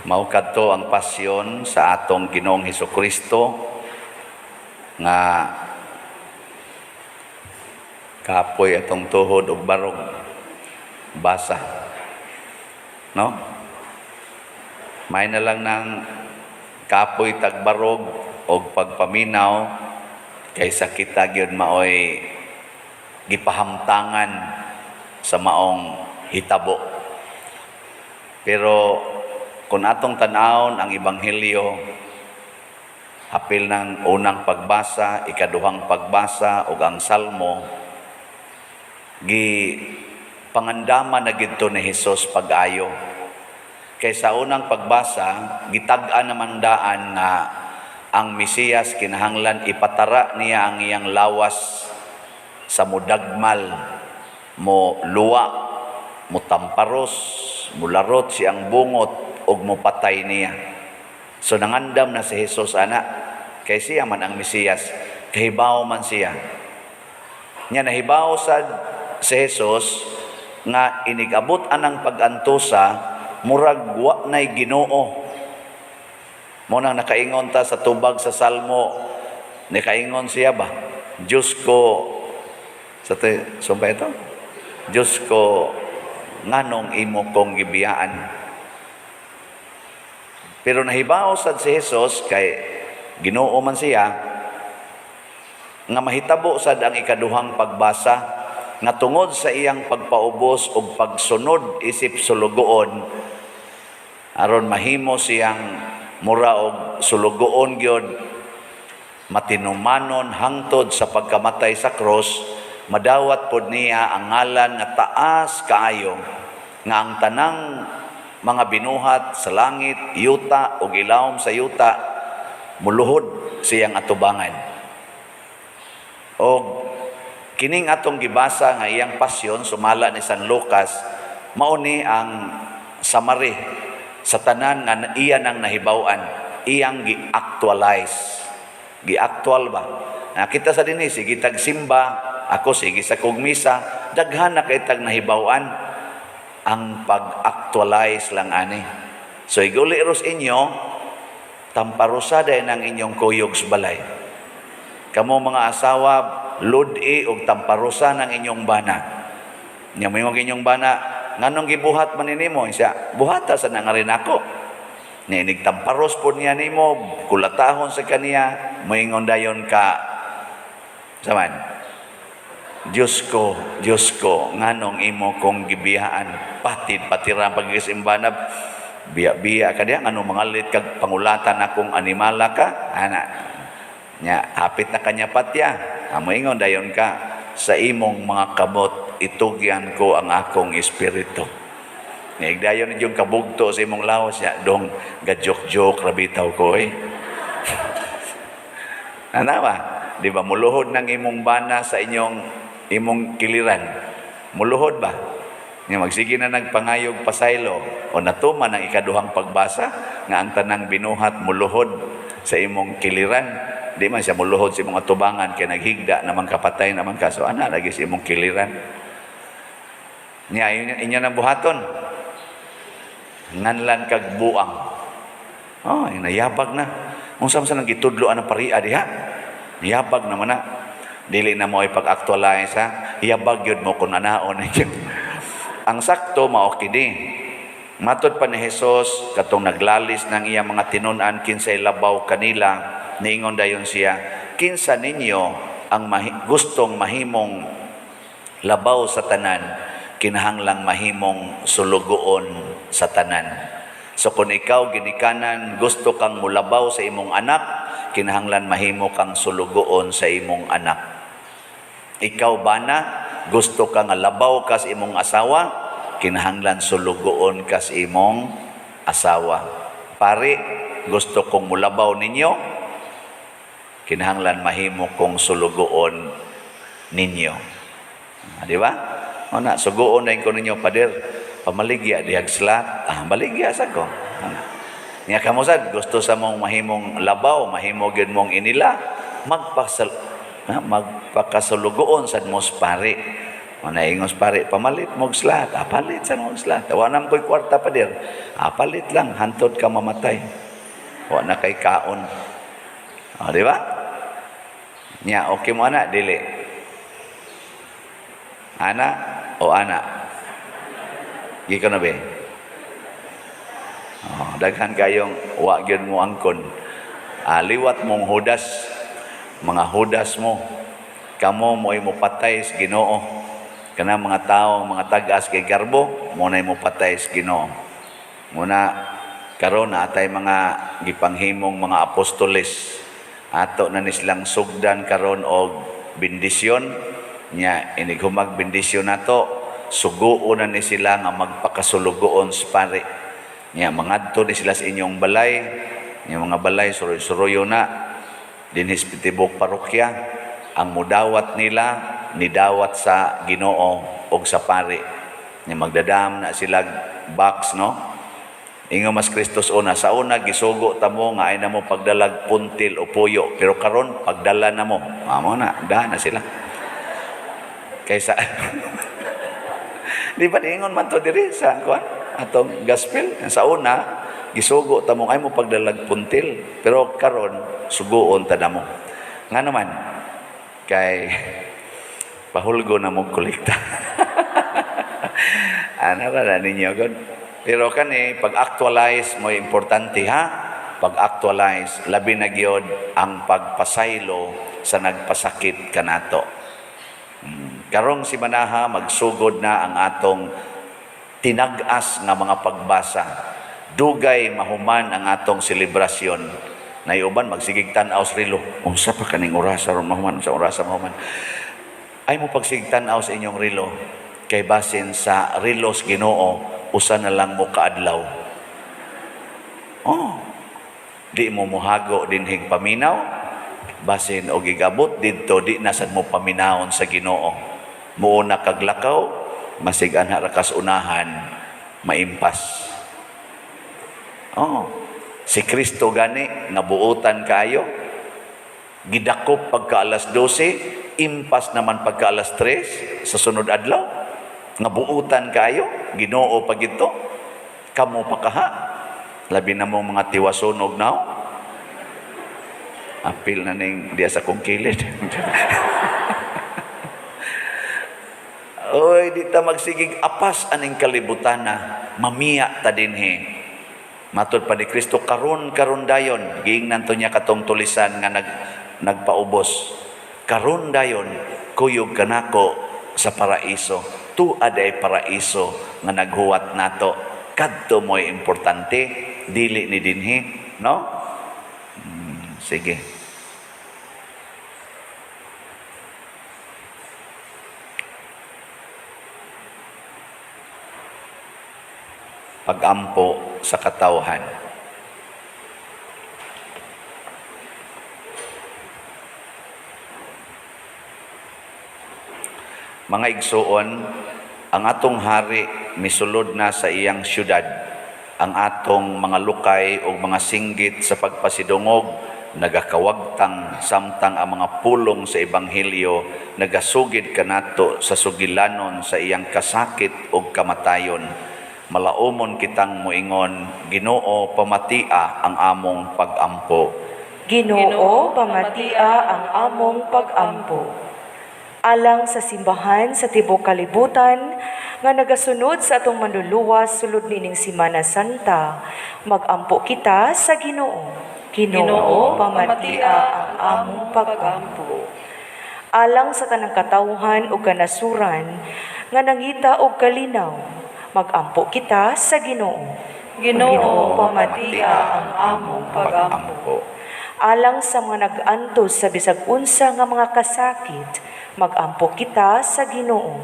Mao kadto ang pasyon sa atong Ginoong Hesukristo nga kapoy atong tuhod ug barog basa. No? May na lang ng kapoy tagbarog og pagpaminaw kaysa kita gyud maoy gipahamtangan sa maong hitabo. Pero kung atong tan-awon ang ebanghelyo, apil ng unang pagbasa, ikaduhang pagbasa ug ang salmo, gi pangandaman na gidto ni Hesus pag-ayo. Kay sa unang pagbasa, gitag-an naman daan nga ang Mesiyas kinahanglan ipatara niya ang iyang lawas sa mudagmal, mo luwa, mo tamparos, mularot siyang bungot ug mopatay niya. So nangandam na si Jesus ana, kay siya man ang Mesiyas, kahibaw man siya. Nya nahibaw sad si Jesus nga inigabot anang pag-antusa, murag wa nay Ginoo. Mo nang nakaingon ta sa tubag sa Salmo, nakaingon siya ba? "Diyos ko," sa te, sumpa ito? "Diyos ko, nganong imo kong gibiyaan?" Pero nahibaw sad si Jesus, kay Ginoo man siya, nga mahitabo sad ang ikaduhang pagbasa nga tungod sa iyang pagpaubos ug pagsunod isip sulugoon aron mahimo siyang mura og sulugoon gyud, matinumanon hangtod sa pagkamatay sa krus, madawat pod niya ang ngalan nga taas kaayo, nga ang tanang mga binuhat sa langit, yuta ug ilawom sa yuta muluhod siyang atubangan. Og kining atong gibasa nga iyang pasyon sumala ni San Lucas, mao ni ang summary sa tanan nga iya nang nahibaw-an, iyang gi-actualize. Gi-actual ba? Nakita sa dinhi, sige tag simba, ako sige sa kog misa, daghan na kay tag nahibaw-an, ang pag-actualize lang ani. So iguli ros inyo, tamparusa dayon ang inyong kuyog sa balay. Kamo mga asawa, ludi og tamparusa ng inyong bana. Nya moingon inyong bana, "Nganong gibuhat man nimo?" Siya, "Buhata sa nga rin ako." Ni inig tamparos po niya nimo, kulatahon sa kaniya, moingon dayon ka, saman, "Diyos ko, Diyos ko, nganong imo kong gibiyaan?" Patid, patira pagisimbanab, biya-biya ka diya, ngano mangalit kag pangulatan akong animala ka, ana. Nya, hapit na kanya patya. Moingon dayon ka, "Sa imong mga kamot, itugyan ko ang akong espiritu." Nya, igdayon yung kabugto sa imong lawas, ya, dong, ga-joke-joke, rabitaw ko eh. Ana ba? Di ba muluhod ng imong bana sa inyong imong kiliran? Muluhod ba? Nga magsige na nagpangayog pasaylo o natuman ang ikaduhang pagbasa nga ang tanang binuhat muluhod sa imong kiliran. Di man siya muluhod sa imong atubangan kay naghigda naman kapatay naman ka. So ana lagi sa imong kiliran. Nya inyo, inyo nang buhaton. Nganlan kag buang. Oh, nayabag na. Unsa man sa nang gitudlo ang paria diha? Yabag naman na. Dili na mo ay pag-actualize ha. Yabag yun mo kung anaon ninyo. Ang sakto mao kini. Matod pa ni Jesus katong naglalis ng iyang mga tinun-an kinsay labaw kanila, niingon dayon siya, "Kinsa ninyo ang gustong mahimong labaw sa tanan, kinahanglang mahimong sulugoon sa tanan." So kung ikaw ginikanan gusto kang mulabaw sa imong anak, kinahanglan mahimo kang sulugoon sa imong anak. Ikaw bana, gusto ka nga labaw ka sa imong asawa, kinahanglan sulugoon ka sa imong asawa. Pari, gusto kong mulabaw ninyo, kinahanglan mahimo kong sulugoon ninyo. Ah, di ba? O na, sugoon na ko ninyo, "Pader, pamaligya, dihag slot." Ah, maligya sa ko. Ana. Nya kamo sad, gusto sa mong mahimong labaw, mahimo gyud mong inila, magpakasulugoon sad mo sa pari. Manaingos pare, pamalit mo og slot. Ah, palit sa mo og slot. Wa na ko'y kwarta pa dir. Ah, palit lang, hantod ka mamatay. Wa na kay kaon. O, di ba? Nya, okay mo ana, dili. Ana o ana? Giko na be? Oh, daghan kayong wa gyud mo angkon. Ah, liwat mong hudas, mga hudas mo. Kamo mo'y mopatay sa Ginoo. Kana mga tao, mga tag-as kay garbo, mo na'y mopatay sa Ginoo. Muna karon atay mga gipanghimong mga apostoles. Ato na ni silang sugdan karon og bendisyon nya, inighumag bendisyon nato, suguon na ni sila nga magpakasulugoon sa pare. Nya mangadto ni sila sa inyong balay, nya mga balay suroy-suroyo na dinhi sa tibok parokya. Ang mudawat nila nidawat sa Ginoo og sa pare. Nya magdadam na sila box, no? Ingon mas Kristus una, sa una gisugo ta mo nga ay na mo pagdalag puntil o puyo, pero karon pagdala na mo. Amo na, da na sila. Kaysa di ba ingon man to diri sa kuan atong gospel? Sa una gisugo ta mo ay mo pagdalag puntil, pero karon suguon ta namo. Nga naman kay pahulgo na mo kolekta. Ana ra na ninyo god. Pero kani pag-actualize mo importante ha. Pag-actualize labi na gyud ang pagpasaylo sa nagpasakit kanato. Karong si Manaha magsugod na ang atong tinag-as nga mga pagbasa. Dugay mahuman ang atong selebrasyon. Nayuban magsigig tan-aw sa relo. Unsa pa kaning orasa ron mahuman, sa orasa mahuman. Ay mo pagsigig tan-aw sa inyong relo kay basin sa relos Ginoo usa na lang mo kaadlaw. Oh. Di mo mohago dinhing paminaw, basin og gigabot didto di na sad mo paminawon sa Ginoo. Muuna kag lakaw, masig anha ra kas unahan, maimpas. Oh. Si Kristo gani nga buotan kayo, gidakop pagka alas 12, impas naman pagka alas 3 sa sunod adlaw. Nga buotan kayo, Ginoo pag ito, kamo pa kaha. Labi na mo mga tiwasunog now. Apil na ning diya sa kong kilid. Oy, di ta magsigig apas aning kalibutan na mamiya ta dinhi. Matod pa ni Kristo karon karon dayon, giingnan to niya katong tulisan nga nagpaubos. Karon dayon kuyog kanako sa paraiso. Tuad ay paraiso nga naghuwat nato. Kadto mo'y importante, dili ni dinhi, no? Sige. Pagampo sa katawhan. Mga igsuon, ang atong hari misulod na sa iyang syudad. Ang atong mga lukay o mga singgit sa pagpasidungog nagakawagtang samtang ang mga pulong sa ebanghelyo nagasugid kanato sa sugilanon sa iyang kasakit o kamatayon. Malaumon kitang moingon, Ginoo, pamatia ang among pagampo. Ginoo, pamatia ang among pagampo. Alang sa simbahan sa tibuok kalibutan nga nagasunod sa atong manluluwas sulod nining Semana Santa, magampo kita sa Ginoo. Ginoo, pamatia ang among pagampo. Alang sa tanang katawhan ug kanasuran nga nangita og kalinaw, magampo kita sa Ginoo. Ginoo, pamatia ang among pagampo. Alang sa mga nag-antos sa bisag unsa nga mga kasakit, magampo kita sa Ginoo.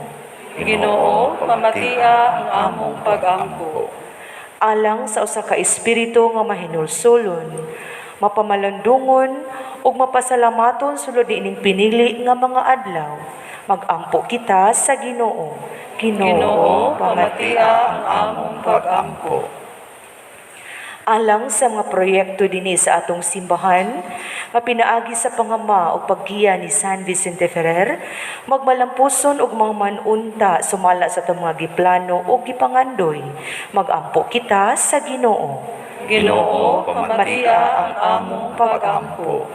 Ginoo, pamatia ang among pagampo. Alang sa usa ka espiritu nga mahinulsolon, mapamalandungon ug mapasalamaton sulod niining pinili nga mga adlaw, magampo kita sa Ginoo. Ginoo, Ginoo, pamatia ang among pagampo. Alang sa mga proyekto dinhi sa atong simbahan nga pinaagi sa pangama ug paggiya ni San Vicente Ferrer, magmalampuson ug mahuman unta sumala sa atong mga giplano ug gipangandoy. Magampo kita sa Ginoo. Ginoo, pamatia ang among pagampo.